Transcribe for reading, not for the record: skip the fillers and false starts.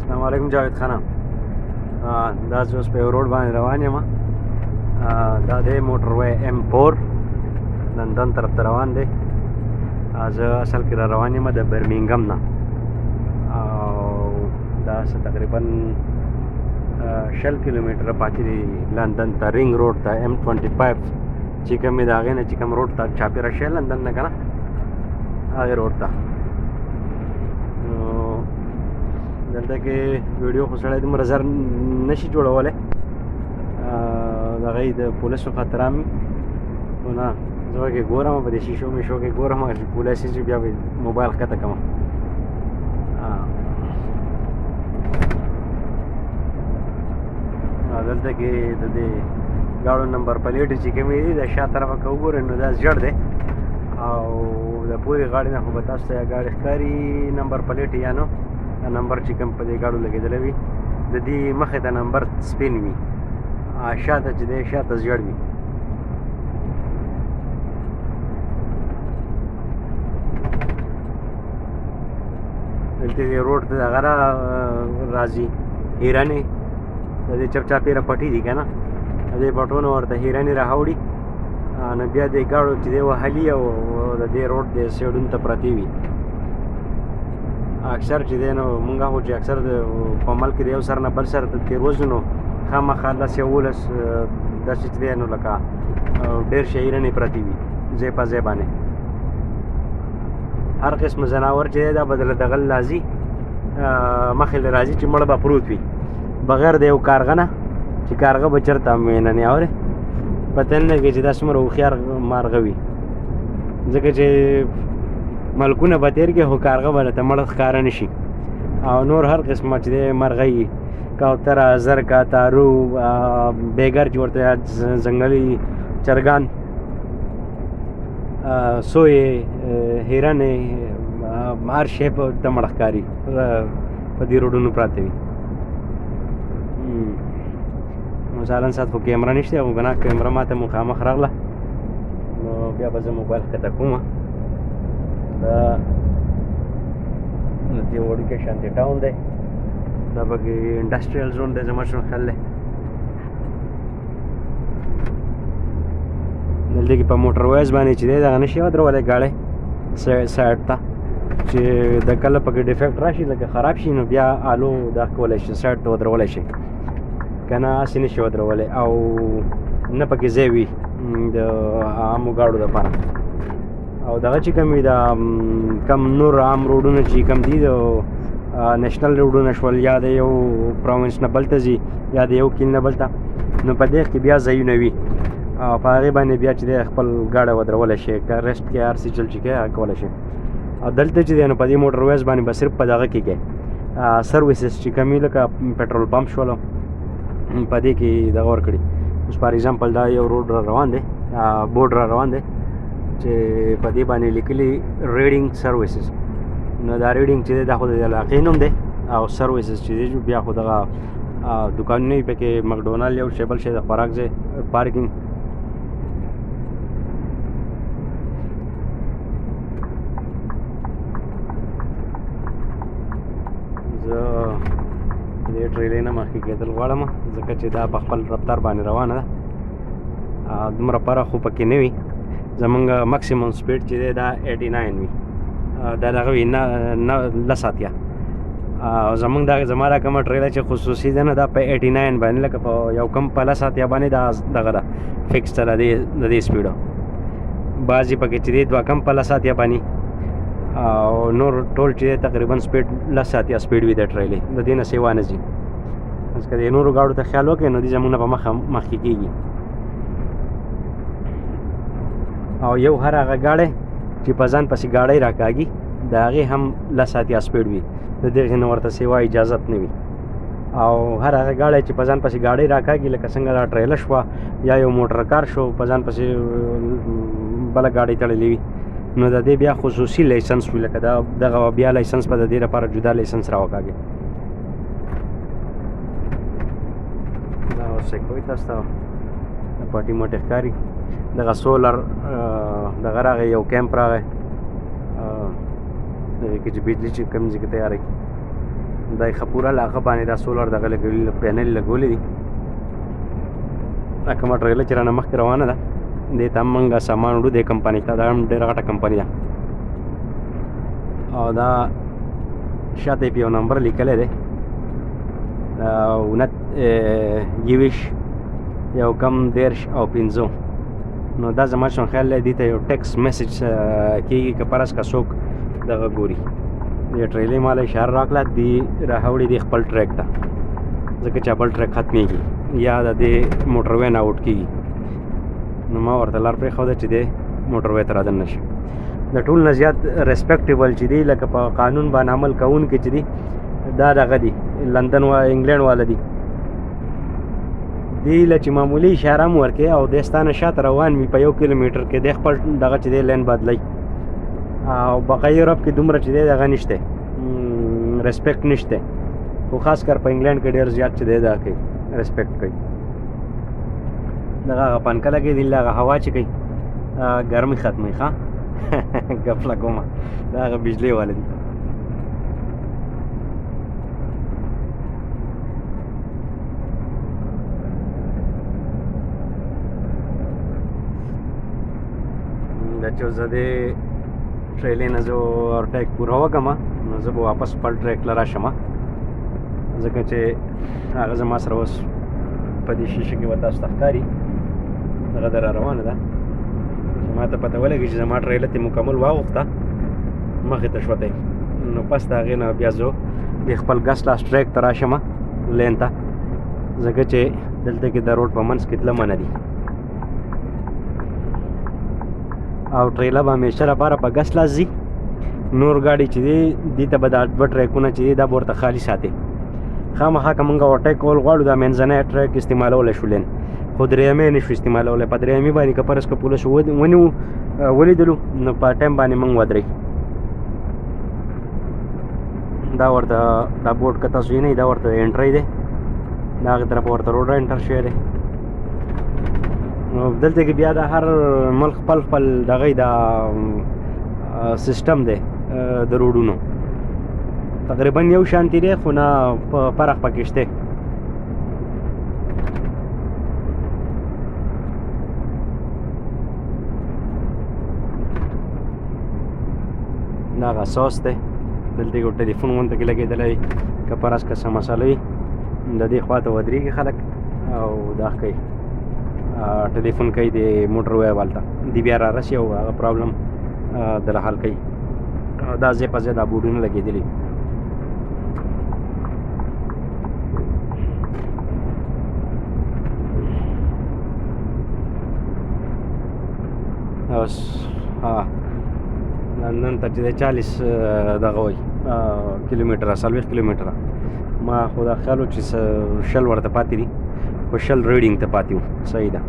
السلام علیکم جاوید خانه. دا زه اوس په یو روډ باندې روان یم. دا دی موټر وی M4 لندن طرف ته روان دی. زه اصل کې را روان یم د برمنګم نه، او دا څه تقریبا 20 کیلومتره پاتې دی لندن ته، رینګ روډ ته، M25 چې کوم د هغې نه چې کوم روډ ته چاپېره شی لندن نه که نه، هغې روډ ته. نو دلته کې ویډیو خو سړی دومره زر نشي جوړولی، دغه یې د پولیسو خطرام وي. خو نه، زه پکې ګورم، په دې شیشو میشو کې ګورم چې پولیس چې بیا به موبایل ښکته کړم. دلته کې د دې ګاړو نمبر پلیټ چې کومې دي، د شا طرفه که وګورئ نو دا زیړ دی، او د پورې غاړې نه خو به تاسو ته یا ګاډي ښکاري نمبر پلیټ، یا نو دا نمبر چې کوم په دې ګاډو لګېدلی وي، د دې مخې ته نمبر سپین وي، شاته چې دی شاته زیړ وي. دلته دې روډ ته دغه راځي هیرنې، د دې چپ چاپېره پټي دي که نه، د دې پټو نه ورته هیرنې راوړي، نو بیا دې ګاډو چې دی وهلي او د دې روډ د سیډون ته پرتې وي اکثر چې دی. نو مونږ خو چې اکثر د په ملک کې د یو سر نه بل سر ته تېر وځو، نو خامخا 10 11 داسې چې دی نو لکه ډېر شی هیرنې پرتې وي ځای په ځای باندې. هر قسم ځناور چې دی دا به د دغه راځي مخې له راځي چې مړ به پروت وي، بغیر د یو کارغه نه چې کارغه به چېرته هم وینه نه اورې، پته نه لګي چې دا څومره هوښیار مارغه وي، ځکه چې ملکونه به تېر کړي خو کارغه به درته مړ ښکاره نه شي. او نور هر قسمه چې دی مرغۍ، کوتره، زرکه، تارو، بیګر چې ورته ځنګلي چرګان، سویې، هیرنې، هر شی په ته مړه ښکاري په دې روډونو پراته وي. مثلا سات خو کیمره نشته، خو که نه کیمره ماته مخامخ راغله نو بیا به زه موبایل ښکته کوم. دا د دې وړوکی شانتي ټاون دی، دا پکې انډسټریل زون دی زما شون خیال دی. دلته کې په موټر ویز باندې چې دی دغه نشي ودرولی ګاډی سایډ ته، چې د کله پکې ډیفیکټ راشي لکه خراب شي نو بیا آلو دا کولی شي سایډ ته ودرولی شي، که نه هسې نشي ودرولی، او نه پکې ځای وي د عامو ګاډو دپاره. او دغه چې کوم وي دا کم نور عام روډونه چې کوم دي، د نېشنل روډونه شول، یا د یو پروینس نه بل ته ځي یا د یو کلي نه بل ته، نو په دې کې بیا ځایونه وي او په هغې باندې بیا چې دی خپل ګاډی ودرولی شي، که ریسټ کې هر څه چل چې کوي هغه کولی شي. او دلته چې دی نو په دې موټر ویز باندې به صرف په دغه کې کوي سرویسز چې کوم وي لکه پټرول پمپ شولو په دې کې دغه ورکړي. اوس فار ایگزامپل دا یو روډ را روان دی، بورډ را روان دی چې په دې باندې لیکلي ریډینګ سرویسز. نو دا ریډینګ چې دی دا خو د علاقې نوم دی، او سرویسز چې دی بیا خو دغه دکانونه وي پکې، مکډونالډ یو شی بل شی د خوراک ځای، پارکینګ. زه دې ټریلې نه مخکې کېدل غواړم ځکه چې دا په خپل رفتار باندې روانه ده، دومره پره خو پکې نه وي. زمونږ مکسیمم سپیډ چې دی دا 89 وي، دا دغه وي نه نه 80. زمونږ دا زما دا کومه ټریله چې خصوصي ده نه دا په 89 باندې لکه په یو کم په 80 باندې دا دغه ده فکس ده د دې سپیډ. بعضې پکې چې دی دوه کم په 80 باندې، او نور ټول چې دی تقریبا سپیډ 80 سپیډ وي د ټریلې، د دې نه سیوا نه ځي. اوس که د نورو ګاډو ته خیال وکړې نو دې زمونږ نه په مخه مخکې کېږي. او یو هر هغه ګاډی چې په ځان پسې ګاډی راکاږي د هغې هم 80 سپیډ وي، د دغې نه ورته سیوا اجازت نه وي. او هر هغه ګاډی چې په ځان پسې ګاډی راکاږي لکه څنګه دا ټریله شوه یا یو موټر کار شو په ځان پسې بله ګاډۍ تړلې وي، نو د دې بیا خصوصي لایسنس وي، لکه دا دغه بیا لایسنس به د دې لپاره جدا لایسنس راوکاږي. دا اوس یې کوي تاسو ته پټي مټې ښکاري. دغه سولر دغه راغی، یو کیمپ راغی، دغې کې چې بجلي چې کوم ځای کې تیاروي. دا یې ښه پوره علاقه باندې دا سولر دغه لګولي، پینل لګولي دي. دا کومه ټریله چې رانه مخکې روانه ده، دې ته هم موږ سامان وړو، دې کمپنۍ ته. دا هم ډېره غټه کمپنۍ ده. او دا شاته یې په یو نمبر لیکلی دی، 21 یو کم 30 او 5. نو دا زما شون خیال دی، دې ته یو ټیکس میسج کېږي که فرض که څوک دغه ګوري. دې ټریلې ماله اشاره راکړه، دې راوړي دې خپل ټریک ته، ځکه چې بل ټریک ختمېږي یا د دې موټروی نه اوټ کېږي. نو ما ورته لار پرېښوده چې دې موټروی ته رادننه شي. د ټول نه زیات ریسپیکټیبل چې دی، لکه په قانون باندې عمل کوونکي چې دي، دا دغه دي، لندن و انګلند والا دي. دی له چې معمولي اشاره هم ورکې او دی ستا نه شاته روان وي په 1 کیلومتر کې، دی خپل دغه چې دی لین بدلوي. او بقایي یورپ کې دومره چې دی دغه نشته، ریسپیکټ نشته، خو خاص کر په انګلند کې ډېر زیات چې دی دا کوي، ریسپیکټ کوي. دغه هغه پنکه لګېدلې، هغه هوا چې کوي ګرمي ختموي. ښه ګپ لګومه، دا هغه بجلۍ والا دي. دا چې زه دې ټریلې نه زه اورټیک پوره وکړم، نو زه به واپس خپل ټریک له راشم، ځکه چې هغه زما سره اوس په دې شیشه کې به تاسو ته ښکاري، هغه در روانه ده. چې ما ته پته ولګي چې زما ټریله ترې مکمل واوښته، مخې ته شوه دی، نو پس د هغې نه بیا زه د خپل ګس لاس ټریک ته راشم لین ته، ځکه چې دلته کې د روډ په منځ کې تله منع دي. او ټریله به همیشه لپاره په ګس لاس ځي. نور ګاډي چې دی، دې ته به دا دوه ټریکونه چې دی دا به ورته خالي ساتي. خامخا که موږ اورټیک کول غواړو، دا منځنی ټریک استعمالولی شو لین، خو درېیمې نه شو استعمالولی. په درېیمې باندې که فرض که پولیس ونیو ولیدلو، نو په ټایم باندې موږ ودرئ. دا ورته دا بورډ که تاسو وینئ، دا ورته انټری دی، دا هغې طرف ورته روډ را انټر شوی دی. نو دلته کې بیا د هر ملک خپل خپل دغه دا سیستم دی د روډونو، تقریبا یو شانتي دی، خو نه فرق پکې شته. دا هغه ساس دی، دلته یو ټلیفون غونته کې لګېدلی، که فرض که څه مسله وي د دې خوا ته ودرېږي خلک او دا کوي، ټلیفون کوي د موټر وی والته، دی بیا را رسي او هغه پرابلم دله حل کوي. دا ځای په ځای دا بورډونه لګېدلي. اوس ها لندن ته چې دی 40 دغه وایي کیلومتره، 40 کیلومتره. ما خو دا خیال و چې 20 ورته پاتې دي، خو 20 ریډینګ ته پاتې وو. صحیح ده.